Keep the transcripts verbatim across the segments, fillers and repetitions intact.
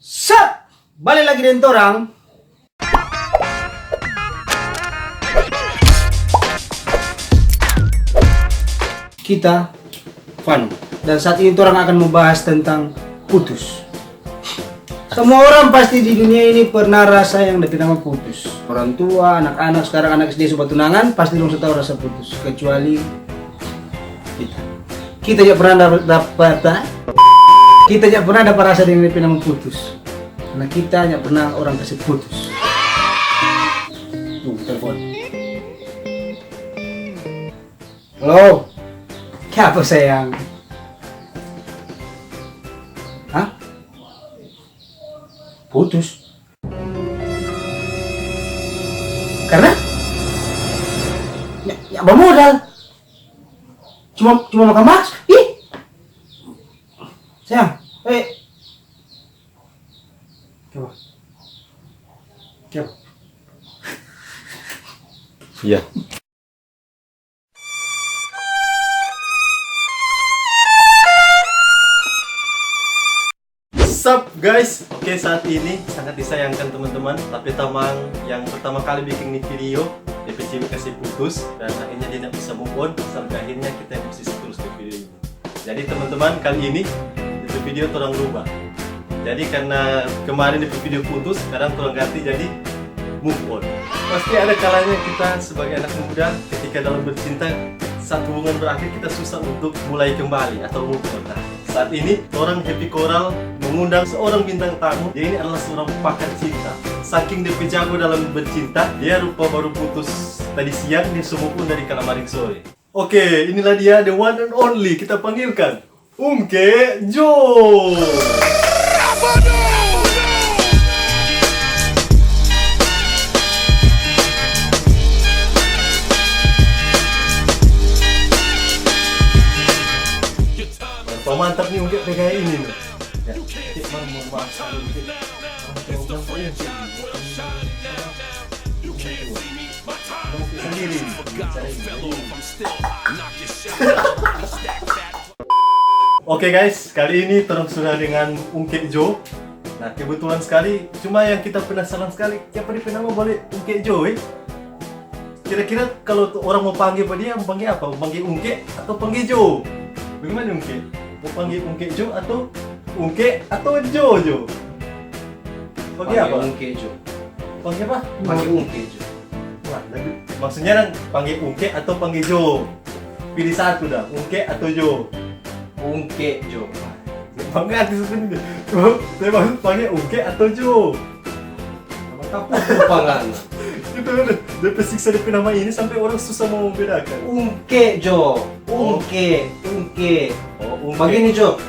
Set! Bale lagi deng torang. Kita Vanu. Dan saat ini torang akan membahas tentang putus. Semua orang pasti di dunia ini pernah rasa yang depe nama putus. Orang tua, anak-anak, sekarang anak S D so batunangan, pasti dong so tau rasa putus. Kecuali kita. Kita ja pernah dapa-, dapa-, kita ja pernah dapa rasa deng depe nama putus. Karena kita ja pernah orang kase putus. Tuh, telepon. Halo? Kiapa, sayang? Hah? Putus? Karena? Nya, nya bamodal. Cuma, cuma makang bakso. Ih. Sayang, eh. Coba. Coba. Iya. Sup guys, oke, saat ini sangat disayangkan teman-teman, tapi tamang yang pertama kali bikin ini video, depe cewek kase putus dan akhirnya dia nggak bisa move on, sampai akhirnya kita yang posisi terus di video ini. Jadi teman-teman, kali ini itu video torang rubah. Jadi karena kemarin itu video putus, sekarang torang ganti jadi move on. Pasti ada kalanya kita sebagai anak muda ketika dalam bercinta, saat hubungan berakhir kita susah untuk mulai kembali atau move on. Nah, saat ini orang Happy Coral mengundang seorang bintang tamu. Dia ini adalah seorang pakar cinta. Saking dia jago dalam bercinta, dia rupa baru putus tadi siang, dia so move on dari kalamaring sore. Oke, inilah dia, the one and only. Kita panggilkan Ungke Jo. Mantap nih Ungke pe gaya ini nih. Ya, cek baru mohon maaf sekali, Ungke. Orang tua bilang, "Oh, iya, Ungke." Oke guys, kali ini torang sudah dengan Ungke Jo. Nah, kebetulan skali, cuma yang kita penasaran skali, kiapa dia pe nama bole Ungke Jo, eh? Kira-kira kalo tu orang mo pangge pa dia, mo pangge apa? Mo pangge Ungke atau pangge Jo? Bagaimana Ungke? Mo pangge Ungke Jo atau Ungke atau Jo Jo? Pangge apa? Ungke Jo. Pangge apa? Pangge Ungke Jo. Wah, lebih, maksudnya dang pangge Ungke atau pangge Jo? Pilih satu dah, Ungke atau Jo? Ungke Jo. Pangge artis itu. Saya maksud pangge Ungke atau Jo? Apa tu pangan? Itu udah, dia pe siksa dia pe nama ini sampe orang susah mo bedakan. Ungke Jo. Oh. Ungke, Ungke. Oh, Ungke. Bagini Jo.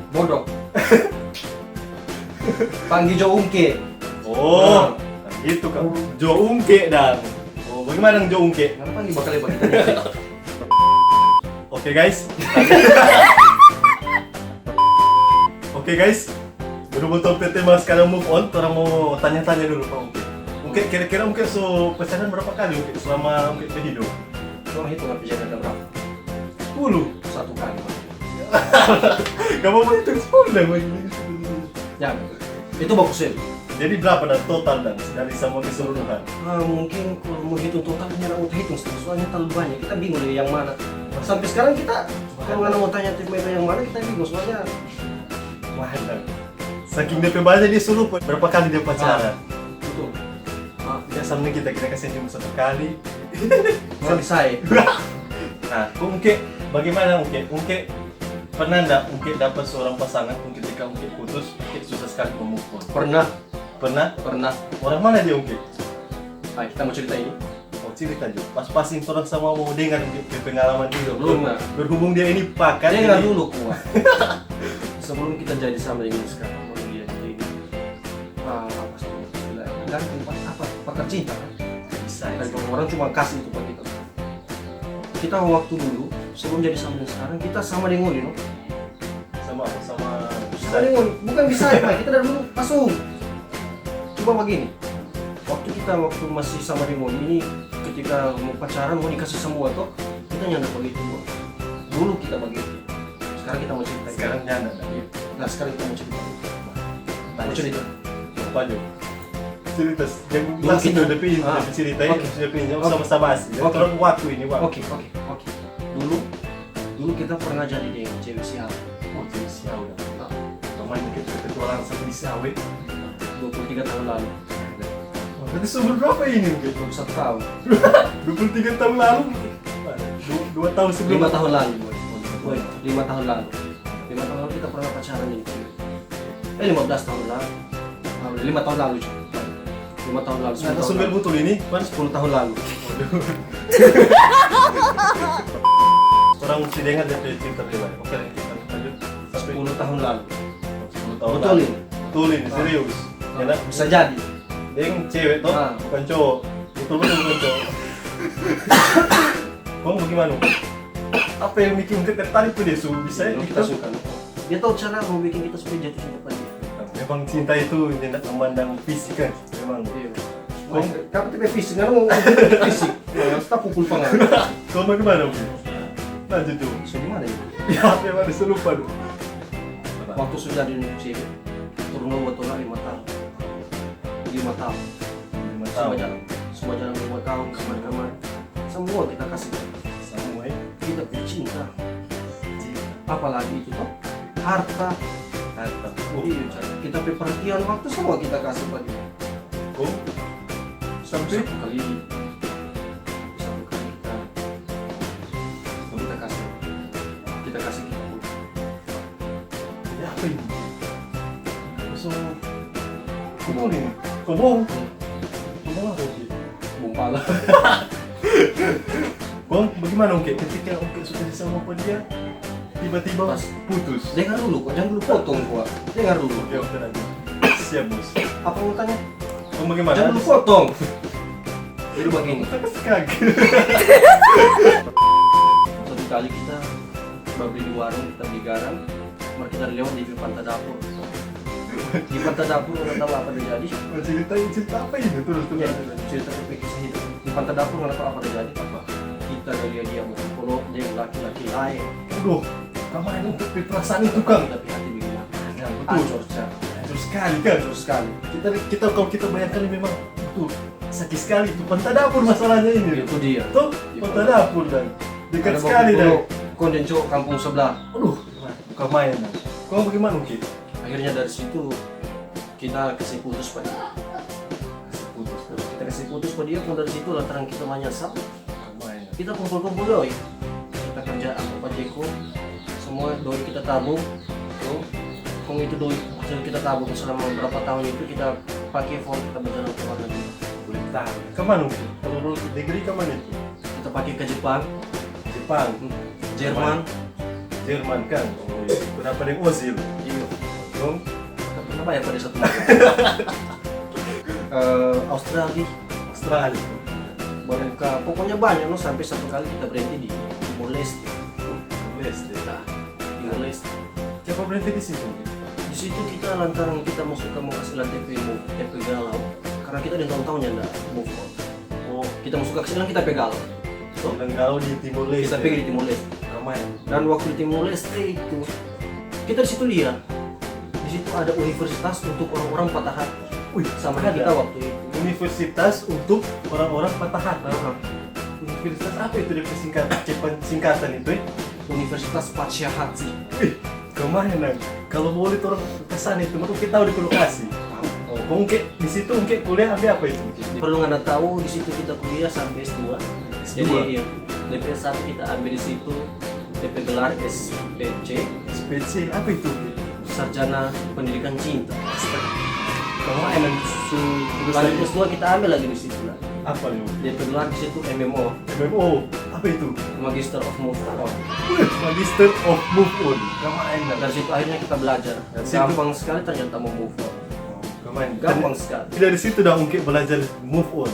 Bodoh. Pangge Jo Ungke. Oh, nah, gitu kan. Jo Ungke dang. Oh, bagaimana dang Jo Ungke? Kenapa nih bakal hebat? Oke guys. Oke guys. Berhubung tong pe tema sekarang move on, torang mo tanya-tanya dulu pa Ungke. Ungke, kira-kira Ungke so pacaran berapa kali Ungke selama Ungke pe hidup? Torang hitung apa jadi ada berapa? Sepuluh. Satu kali. Gak mau hitung sepuluh deh, Bang. Ya, itu bagus ya. Jadi berapa dah total dan dari semua keseluruhan? Ah, mungkin kalau mau hitung totalnya, nggak mau hitung, soalnya terlalu banyak. Kita bingung deh yang mana. Sampai sekarang kita kalau nggak mau tanya tipe itu yang mana, kita bingung soalnya. Wah, dan saking dia banyak, dia so lupa berapa kali dia pacaran. Ah, betul. Ah, biasa mending kita, kita kasih cuma satu kali. Orang bisa ya. Nah, Ungke, bagaimana Ungke? Ungke, pernah ndak Ungke dapat seorang pasangan, Ungke, ketika Ungke putus, Ungke susah sekali mo move on? Pernah. Pernah? Pernah. Orang mana dia, Ungke? Ah, kita mau cerita ini. Oh, cerita Jo. Pas-pas ini torang sama mau dengar Ungke pe pengalaman juga. Belum, nah. Berhubung dia ini pakar, dengar jadi dulu, kuat. Sebelum kita jadi sama dengan sekarang, baru dia jadi ini. Ah, apa sih? Ganteng, apa? Pakar cinta, kan? Bisa, bisa. Orang cuma kasih itu pa kita. Kita waktu dulu, sebelum jadi sama dengan sekarang, kita sama dengan ngoni, no? Sama apa? Sama. Sama dengan ngoni. Bukan bisa, Pak. Kita dari dulu pasung. Coba begini. Waktu kita waktu masih sama dengan ngoni ini, ketika mau pacaran, mau dikasih semua, toh, kita nyanda begitu, bro. Dulu kita begitu. Sekarang kita mau cerita. Sekarang nyanda, dah. Iya. Nah, sekarang kita mau cerita. Nah, Cerita. Apa jo? Cerita, jangan Dulu langsung kita- jo, tapi Ah. Cerita Oke. Cerita. Yang Oke. Sama-sama sih. Oke. Terus waktu ini, waktu. Oke, oke, oke. Dulu, dulu kita pernah jadi deng cewek sial. Oh, jadi sial ya. Pemain kita petualang sama di sial, weh. Dua puluh tiga tahun lalu. Oh, berarti seumur berapa ini, mungkin? Dua puluh satu tahun. Dua puluh tiga tahun lalu. Dua, dua tahun sebelum. Lima tahun lalu, boy. Boy, lima tahun lalu. Lima tahun lalu kita pernah pacaran deng cewek. Eh, lima belas tahun lalu. Ah, lima tahun lalu, cuy. Lima tahun lalu. Nah, Sepuluh langsung tahun lalu. Betul ini, kan? Sepuluh tahun lalu. Orang mesti dengar dia punya cerita dia, Bang. Oke, kita lanjut. Sampai Sepuluh tahun lalu. sepuluh tahun Betul lalu. ini? Betul ini, serius. Enak. Bisa jadi. Deng cewek toh, Ah. bukan cowok. Betul betul bukan cowok. Kong bagaimana? Apa yang bikin kita tertarik tuh dia suruh bisa Yang gitu? kita suka. Dia tahu cara mau bikin kita supaya jatuh cinta pada dia. Memang cinta itu tidak memandang fisik kan? Memang. Iya. Kong- Kamu tuh fisik, nggak mau fisik. Nah, kita pukul pangan. Kong bagaimana, Bung? Lanjut dulu. So gimana ya? Ya, apa yang ada selupa dulu? Waktu sudah di cewek, turun buat orang lima tahun. Lima tahun. Lima Semua jalan, semua jalan lima tahun, kamar-kamar. Semua kita kasih. Sama, eh? Kita punya cinta. Apalagi itu tuh harta. Harta. Oh, Iya, kita pe perhatian, waktu, semua kita kasih pada dia. Kong sampai Satu kali, satu kali kita, kita kasih, kita kasih kita punya. Ya, apa ini? So, kobong ini. Kobong. Kobong apa sih? Bumpala. Kong, bagaimana, Ungke? Ketika Ungke suka sama apa dia, tiba-tiba Pas. Putus. Dengar dulu kok, jangan dulu potong kok. Dengar dulu. Oke, oke, lanjut. Siap, Bos. Apa mau tanya? Kong, bagaimana? Jangan dulu potong. Jadi begini. Kaget. Satu kali kita beli di warung, kita beli garam, mar kita lewat di depan dapur. Di depan dapur, orang tahu apa terjadi. Oh, cerita, cerita apa ini? Terus, terus. Ya, cerita kisah hidup. Di depan dapur, orang tahu apa terjadi. Apa? Kita ada lihat dia mau peluk deng laki-laki lain. Aduh, kamain untuk perasaan itu, Kang. Tapi hati begini. Ya, betul. Hancur, Cak. Hancur sekali, Kang. Hancur sekali. Kita, kita kalau kita bayangkan memang betul sakit sekali itu. Depan dapur masalahnya ini. Itu dia. Tuh, Di depan dapur, dan dekat Ada sekali, waktu dan dulu, kong deng cowok kampung sebelah. Aduh, bukan main, dan. Kau bagaimana, Ungke? Akhirnya dari situ kita kasih putus pada dia. Putus. Kita kasih putus pada dia, kong dari situ lantaran kita menyesal, Bukan main. kita kumpul-kumpul doi. Kita kerja apa, Pak Jeko, semua doi kita tabung. Tuh. Kong itu doi hasil kita tabung selama berapa tahun itu kita pakai for kita berjalan ke luar negeri. Boleh tahu. Kemana, Ungke? Kalau dulu negeri kemana itu? Kita pakai ke Jepang, Jepang. Jerman. Jerman, kan? Oh, iya. Kenapa deng Ozil? Iya. Dong? Kita pernah bayar pada satu. Eh, Australia. Australia. Baru ka, pokoknya banyak no, sampai satu kali kita berhenti di Timor Leste. Leste. Timor Leste. Siapa berhenti di situ? Di situ kita lantaran kita mau suka mau kasih latih pe mau pe galau, karena kita deng tahun-tahun nyanda move on. Oh, Kita mau suka kasih kita pe galau. So, bilang galau di Timor Leste. Kita pergi di Timor Leste. Kamain. Dan waktu di Timor Leste itu, kita di situ lihat, di situ ada universitas untuk orang-orang patah hati. Wih, Sama ada. Kita waktu itu. Universitas untuk orang-orang patah hati. Aha. Universitas apa itu, dia singkat, cepat singkatan itu, eh? Universitas Patsia Hati. Wih, kemarin, Nang. Kalau mau lihat orang ke sana itu, maka kita tahu di lokasi. Oh, kong ke di situ, Ungke kuliah ambil apa itu? Perlu ngana tahu, di situ kita kuliah sampai S dua. S dua. Jadi, iya, D P S satu kita ambil di situ, D P gelar S P C, S P C apa itu? Sarjana Pendidikan Cinta. Kalau emang su Lanjut S dua kita ambil lagi di situ lah. Apa lu? D P gelar di situ M M O, M M O apa itu? Magister of Move On. Wih, Magister of Move On. Kamain, Nang. Dari situ akhirnya kita belajar. Dari situ. Gampang sekali ternyata mau move on. Kamain. Gampang sekali. Dari situ dah Ungke belajar move on.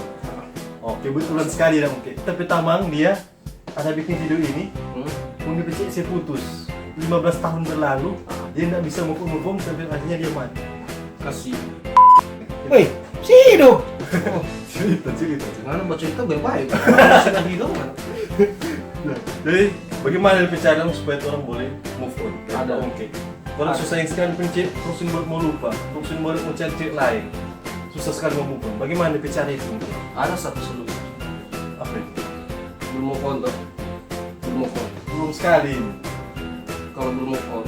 Oh, kebetulan sekali dah Ungke. Tapi tamang dia ada bikin video ini, Hmm? Ungke kecil putus. Lima belas tahun berlalu, dia nggak bisa move on, move on sampai akhirnya dia mati. Kasih. Woi, si hidup. Oh, Cerita, cerita. Ngana baca itu baik-baik. Sudah hidup kan? Nah, jadi bagaimana cara supaya orang boleh move on? Ada. Oke. Orang susah yang sekali pencet, terus ini baru mau lupa, terus ini baru mau cari cewek lain. Susah sekali mau move on. Bagaimana pe cara itu? Ada satu solusi. Apa itu? Belum move on, toh? Belum move on. Belum sekali. Kalau belum move on,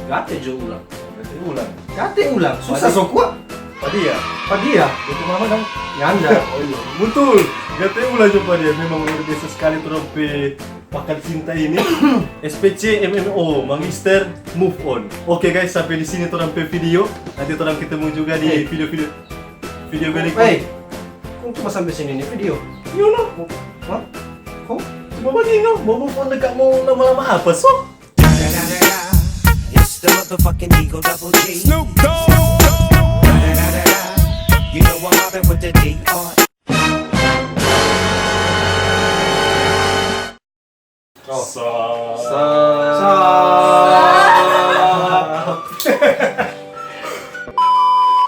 gate jo ulang. Gate ulang. Gate ulang. Susah so kuat. Padia. Padia. Itu mama dong. Nyanda. Oh iya. Betul. Gate ulang jo padia. Memang luar biasa sekali torang pe pakar cinta ini. S P C M M O, Magister Move On. Oke guys, sampai di sini torang pe video. Nanti torang ketemu juga di video-video video berikut. Hey, kong cuma sampai sini nih video. Iya lah. Hah? Kong cuma begini, mau move on dekat mau lama-lama apa so? It's the motherfucking Eagle Double G. Snoop Dogg. You know I'm mobbing with the D R. Oh. Sa- Sa-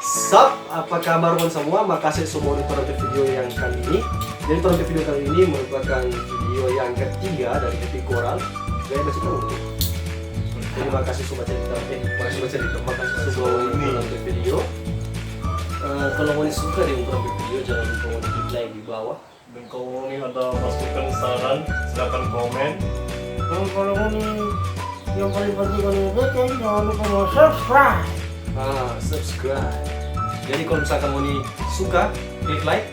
Sup, apa kabar ngoni samua? Makase so mo nonton torang pe video yang kali ini. Jadi torang pe video kali ini merupakan video yang ketiga dari episode koral. Jadi masih tahu. Jadi makase so baca cerita, eh makase so baca cerita, makase so bawa ini torang pe video. Eh, kalau ngoni suka deng torang pe video, jangan lupa ngoni klik like di bawah. Dan kalau ngoni ada masukan, saran, silakan komen. Dan kalau ngoni yang paling penting ngoni bete, jangan lupa mau subscribe. Ah, subscribe. Jadi kalau misalkan ngoni suka, klik like.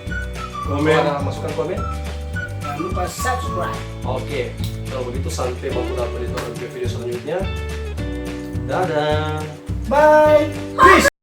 Komen. Kalau ada masukan, komen. Jangan lupa subscribe. Oke, kalau begitu sampai baku dapa di torang pe video selanjutnya. Dadah. Bye. Peace.